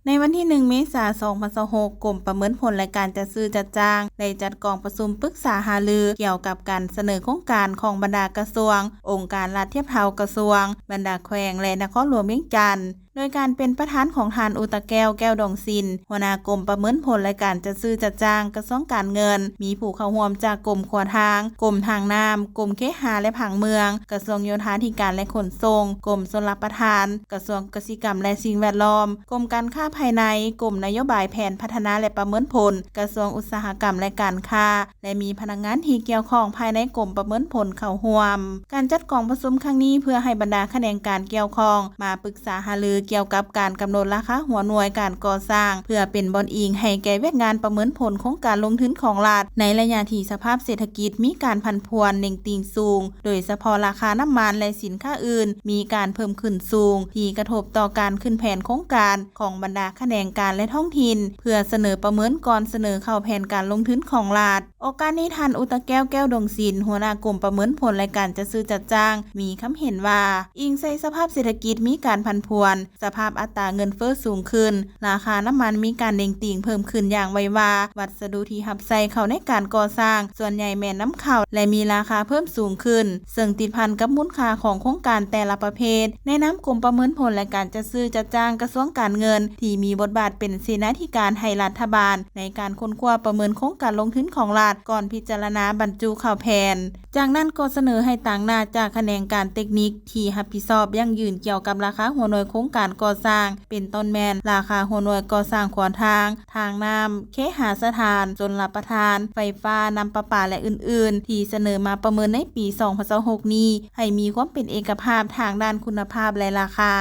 ໃນວັນທີໜຶ່ງ ເມສາ ສອງພັນຊາວຫົກ ກົມປະເມີນຜົນ ແລະ ການຈັດຊື້ຈັດຈ້າງ ໄດ້ຈັດກອງປະຊຸມປຶກສາຫາລື ກ່ຽວກັບການສະເໜີໂຄງການຂອງບັນດາກະຊວງ, ອົງການລັດທຽບເທົ່າກະຊວງ, ບັນດາແຂວງ ແລະ ນະຄອນຫຼວງວຽງຈັນ ໂດຍການເປັນປະທານຂອງທ່ານ ອຸຕະແກ້ວ ແກ້ວດອງສິນ ຫົວໜ້າກົມປະເມີນຜົນ ແລະ ການຈັດຊື້ຈັດຈ້າງ ກະຊວງການເງິນ, ມີຜູ້ເຂົ້າຮ່ວມຈາກກົມຂົວທາງ, ກົມທາງນ້ຳ, ກົມເຄຫະ ແລະ ຜັງເມືອງ, ກະຊວງໂຍທາທິການ ແລະ ຂົນສົ່ງ, ກົມຊົນລະປະທານ, ກະຊວງກະສິກຳ ແລະ ສິ່ງແວດລ້ອມ, ກົມການຄ້າພາຍໃນ, ກົມນະໂຍບາຍແຜນພັດທະນາ ແລະ ປະເມີນຜົນ, ກະຊວງອຸດສາຫະກຳ ແລະ ການຄ້າ ແລະ ມີພະນັກງານທີ່ກ່ຽວຂ້ອງພາຍໃນກົມປະເມີນຜົນເຂົ້າຮ່ວມ. ການຈັດກອງປະຊຸມຄັ້ງນີ້ ເພື່ອໃຫ້ບັນດາຂະແໜງການກ່ຽວຂ້ອງມາປຶກສາຫາລືກ່ຽວກັບການກຳນົດລາຄາຫົວໜ່ວຍການກໍ່ສ້າງ ເພື່ອເປັນບ່ອນອີງໃຫ້ແກ່ວຽກງານປະເມີນຜົນໂຄງການລົງທຶນຂອງລັດ ໃນໄລຍະທີ່ສະພາບເສດຖະກິດມີການຜັນຜວນເໜັງຕີງສູງ, ໂດຍສະເພາະລາຄານ້ຳມັນ ແລະ ສິນຄ້າອື່ນມີການເພີ່ມຂຶ້ນສູງ ທີ່ກະທົບຕໍ່ການຂຶ້ນແຜນໂຄງການຂອງບັນດາຂະແໜງການ ແລະ ທ້ອງຖິ່ນ ເພື່ອສະເໜີປະເມີນກ່ອນສະເໜີເຂົ້າແຜນການລົງທຶນຂອງລັດ. ໂອກາດນີ້ ທ່ານ ອຸຕະແກ້ວ ແກ້ວດອງສິນ ຫົວໜ້າກົມປະເມີນຜົນ ແລະ ການຈັດຊື້ຈັດຈ້າງ ມີຄຳເຫັນວ່າ, ອີງໃສ່ສະພາບເສດຖະກິດມີການຜັນຜວນ, ສະພາບອັດຕາເງິນເຟີ້ສູງຂຶ້ນ, ລາຄານ້ຳມັນມີການເໜັງຕີງເພີ່ມຂຶ້ນຢ່າງໄວວາ, ວັດສະດຸທີ່ຮັບໃຊ້ເຂົ້າໃນການກໍ່ສ້າງ ສ່ວນໃຫຍ່ແມ່ນນຳເຂົ້າ ແລະ ມີລາຄາເພີ່ມສູງຂຶ້ນ, ເຊິ່ງຕິດພັນກັບມູນຄ່າຂອງໂຄງການແຕ່ລະປະເພດ. ໃນນາມກົມປະເມີນຜົນ ແລະ ການຈັດຊື້ຈັດຈ້າງ ກະຊວງການເງິນ ທີ່ມີບົດບາດເປັນເສນາທິການໃຫ້ລັດຖະບານ ໃນການຄົ້ນຄວ້າປະເມີນໂຄງການລົງທຶນຂອງລັດ ກ່ອນພິຈາລະນາບັນຈຸເຂົ້າແຜນ. ຈາກນັ້ນກໍສະເໜີໃຫ້ຕາງໜ້າຈາກຂະແໜງການເຕັກນິກທີ່ຮັບຜິດຊອບຢັ້ງຢືນກ່ຽວກັບລາຄາຫົວໜ່ວຍໂຄງການກໍ່ສ້າງ ເປັນຕົ້ນແມ່ນລາຄາຫົວໜ່ວຍກໍ່ສ້າງຂົວທາງ, ທາງນ້ຳ, ເຄຫະສະຖານ, ຊົນລະປະທານ, ໄຟຟ້າ, ນ້ຳປະປາ ແລະ ອື່ນໆ ທີ່ສະເໜີມາປະເມີນໃນປີສອງພັນຊາວຫົກນີ້ ໃຫ້ມີຄວາມເປັນເອກະພາບທາງດ້ານຄຸນນະພາບ ແລະ ລາຄາ.